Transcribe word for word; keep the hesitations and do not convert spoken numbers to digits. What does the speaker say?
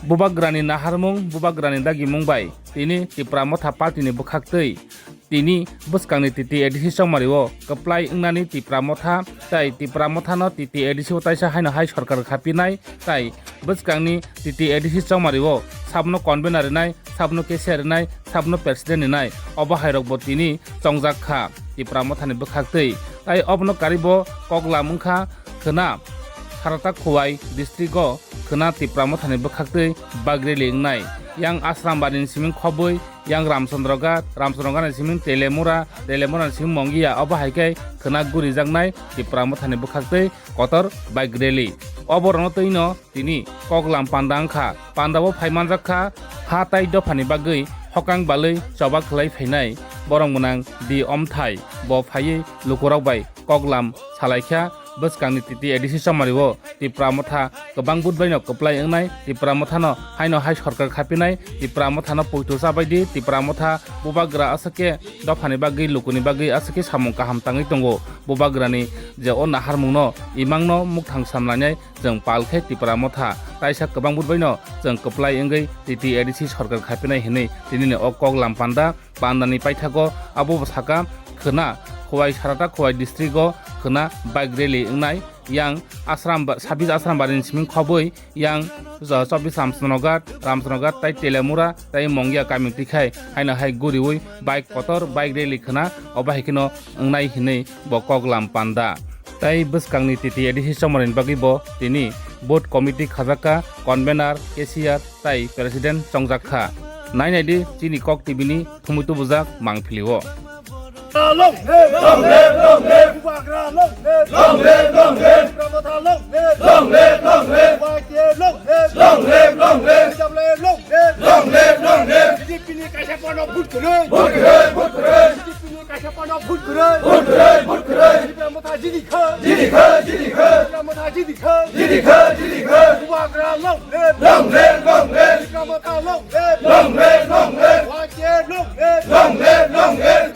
Bubagrani naharmung, Bubagrani dagimung bai tini Tipra Motha party ni bwkhaktwi tini bwskangni T T A D C chongmario kwplai wngnani Tipra Motha tei Tipra Mothano T T A D C o taisa haino hai sorkar khapinai tei bwskangni T T A D C chongmario sabno convener rinai, sabno cashier rinai, sabno president rinai, obo hairokbo tini chongjak kha Tipra Mothani bwkhaktwi. Tai obono karibo koklam wngkha khwna Sarata Khowai district o khwna Tipra Mothani bwkhaktwi bike rally wngnai. Yang Asrambari ni siming khobwi, yang Ramchandra Ghat, Ramchandra Ghat ni siming Telemura, Telemura ni siming Mongia, obo hai khe khwna gurijaknai Tipra Mothani bwkhaktwi kotor bike rally. Oborokno twino tini koklam panda wngkha. Pandao phai manjak kha ha tai dophani bagwi hokang balwi choba khlai phainai borok gwnang di omthai. Bo phaiwi lukurok bai koklam salaikha bwskangni T T A D C chongmario Tipra Motha kwbang but baino kwplai wngnai. Tipra Mothano haino hai sorkar khapinai. Tipra Mothano poito chabai di. Tipra Motha Bubagra aswk khe dophani bagwi, lukuni bagwi aswk khe samung kaham tangwi tongo. Bubagrani je o naharmungno, imangno mukthang samlainai chwng pal khe Tipra Motha taisa kwbang but baino chwng kwplai wngwi T T A D C sorkar khapinai hinwi tinini o koklam panda. Pandani paithago abo bo sakha khwna Khowai, Sarata Khowai district o khwna bike rally wngnai. Yang Asram ba-, sabis Asrambari ni siming khobwi yang jo-, chobis Ramchandra Ghat, Ramchandra Ghat tai Telemura tai Mongia kami twikhai haino hai guriwi bike kotor bike rally khwna obo hai kheno wngnai hinwi bo koklam panda. Tai bwskangni T T A D C chongmarni bagwi bo tini board committee khajakha, convener, cashier tai president chongjak kha. Nainai di chini Kok T V ni thumui tubujak mangpili o. Long live! Long live! Long live! Bubagra long live! Long live! Long live! Tipra Motha long live! Long live! Long live! Y T A long live! Long live! Long live! T W A long live! Long live! Long live! B J P ni kaisa pano vote kwrwi! Vote kwrwi! Vote kwrwi! B J P ni kaisa pano vote kwrwi! Vote kwrwi! Vote kwrwi! Tipra Motha jini kha! Jini kha! Jini kha! Tipra Motha jini kha! Jini kha! Jini kha! Bubagra long live! Long live! Long live! Tipra Motha long live! Long live! Long live! Y T A long live! Long live! Long live!